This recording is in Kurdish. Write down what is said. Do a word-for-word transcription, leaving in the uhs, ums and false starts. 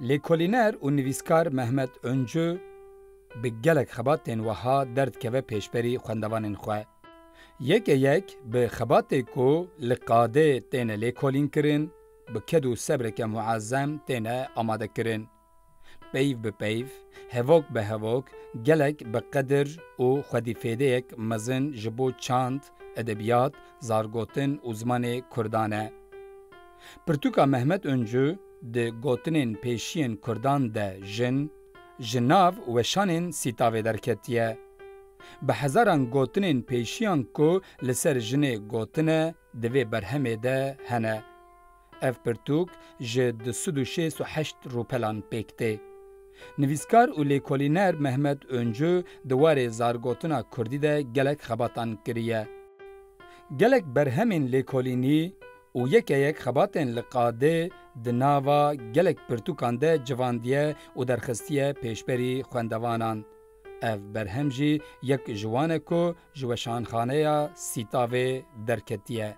Lêkolîner û nivîskar Mehmet Öncü bi gelek xebatên wiha derdikeve pêşberî xwendevanên xwe. Yeke yek bi xebatê ku li qadê têne lêkolînkirin, bi ked û sebreke muezzem têne amadekirin. Peyv bi peyv, hevok bi hevok, gelek bi qedir û xwedîfêdeyek mezin ji bo çand, edebiyat, zargotin û zimanê kurdan e. Pirtûka Mehmet Öncü di gotinên pêşiyên kurdan de jin, ji nav weşanên sîtavê derketiye. Bi hezaran gotinên pêşiyan ku li ser jinê gotine di vê berhemê de hene. Ev pirtûk ji du sed û şêst û heşt rûpelan pêk tê. Nivîskar û lêkolîner Mehmet Öncü di warê zargotina kurdî de gelek xebatan kiriye. Gelek berhemên lêkolînî û yeke yek xebatên li qadê di nava gelek pirtûkan de civandiye û derxistiye pêşberî xwendevanan. Ev berhem jî yek ji wan e ku ji weşanxaneya Sîtavê derketiye.